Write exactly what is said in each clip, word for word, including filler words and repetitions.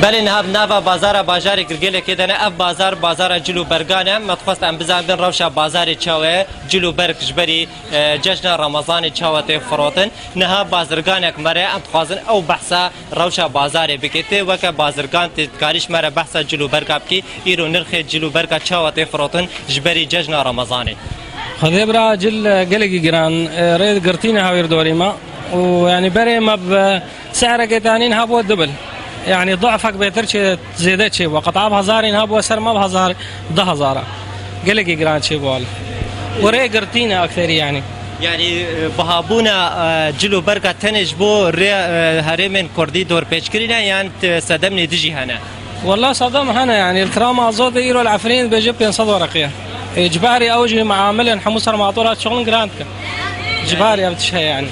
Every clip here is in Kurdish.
Belê, niha bi nava bazara bajarê Girgêlekê de ne, ev bazar, bazara cil û bergan e. Me dixwest em bizanibin rewşa bazarê çawa ye, cil û berg ji berî, e, cejna Remezanê çawa tê firotin. Niha bazirganek me re, em dixwazin ew behsa rewşa bazarê bike. Tê weke bazirgan, tê dikarî ji me re behsa cil û berga bikî, îro nirxê cil û berga çawa tê firotin ji berî cejna Remezanê? Xwedê bira, cil, e, gelekî giran, e, rê girtî ne hawîr dorî me. Û, yanî, berê me bi sehrekê tanîn hebû dibil. Yanî, du'fek bêtir çê, zêde çê bû. Qit'a bi hezarîn hebû ser me bi hezar, du hezara. Gelekî giran çê bû wele. Û rê girtî ne ekterî, yanî. Yanî, e, bihabûna, e, cil û berga tenê ji bo rê, e, herêmên kurdî dorpêçkirî ne, yan, e, sedemnê dijî hene? Wela sedem hene, yanî, li kira mazotê îro li Efrînê dibêje pênc sed wereqê ye. Ê, ji barî ew jî meamilên hemû ser matora çixin giran dikin. Ji barî ev tişt heye, yanî.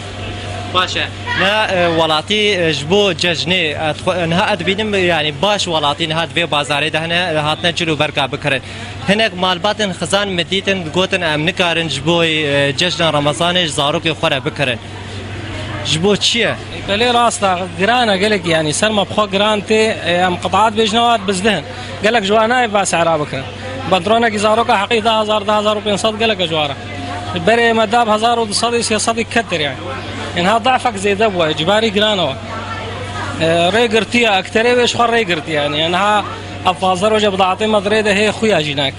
Baş e. Niha, e, welatî, e, ji bo cejnê, e, dixwe-, niha ez dibînim, yanî, baş welatî niha di vê bazarê de hene, e, hatine cil û berga bikirin. Hinek malbatên xizan min dîtin, digotin, em nikarin ji bo, e, cejna Remezanê ji zarokê xwe re bikirin. Ji bo çi ye? Belê, rast e, giran e gelek, yanî ser me bi xwe giran tê, e, em qit'at bêjin ew hat bizdihin. Gelek ji wan nayê va sehra bikirin. Bandronekî zaroka heqî du hezar, du hezar û pênc sed gelek e ji wan re. Berê me da bi hezar û du sedî, sê sedî ketir, yanî. Yanî ha da'fek zêde bûye, ji barî giran e. E, rê girtiye, ekterê wê ji xwe rê girtiye, yanî. Yanî ha ev pazdeh roje bidatê me di rê de hê xuya jî nak.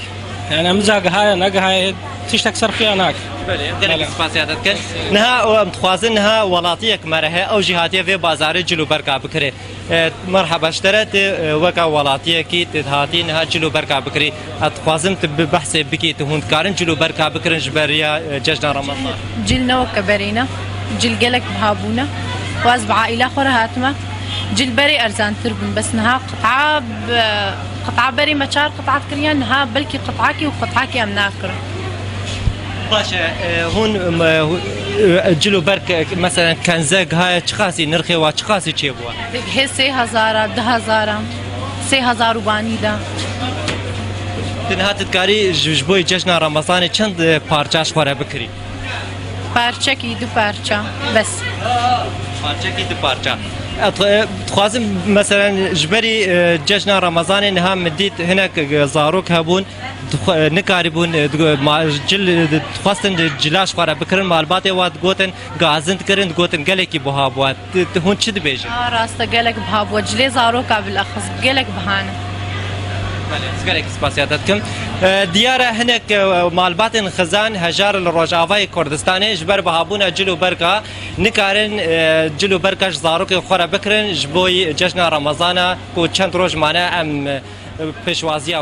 Yanî, em za gihaye, negihaye, tiştek ser xuya nak. Belê, gelekî spasiya te dikin. Niha, û em dixwazin niha welatiyek me re heye, ew jî hatiye vê bazarê cil û berga bikirê. E, merheba ji te re, tu, e, weka welatiyekî tu hatî niha cil û berga bikirî. Ez dixwazim tu bi behsê bikî, tu hûn dikarin cil û berga bikirin ji beriya, e, cejna Remezan? Cil ne weke berê ne. Cil gelek biha bûne. Û ez bi aîla xwe re hatime. Cil berê erzantir bûn. Bes niha qit'a bi, qit'a berê me çar qit'a dikiriye, niha belkî qit'akî û qit'akî em nakirin. Baş e, e, hûn, e, hû-, e, cil û berg, e, meselen kenze gihaye çiqasî, nirxê wa çiqasî çêbûye? Hê sê hezar a, du hezar a, sê hezar û banî de. Tu niha tu dikarî ji, ji bo cejna Remezanê çend, e, parça ji xwe re bikirî? Parçekî, du parça, bes. Parçekî, du parça. E, dixwazim, meselen, ji berî, e, cejna Remezanê niha min dît hinek, e, zarok hebûn, dixwe-, e, nikarîbûn, e, digo-, ma-, cil, e, dixwestin di cila ji xwe re bikirin, malbatê wa digotin, gazin dikirin, digotin, gelekî buha bûye. Tu, tu hûn çi dibêjin? A, rast e, gelek biha bûye. Cilê zaroka bilexis, gelek biha ne. Belê, ez gelekî spasiya te dikim. E, diyar e hinek, e, malbatên xizan hejar li Rojavayê Kurdistanê ji ber bihabûna cil û berga nikarin, e, cil û berga ji zarokên xwe re bikirin, ji bo cejna Remezana ku çend roj mane em, e, pêşwaziya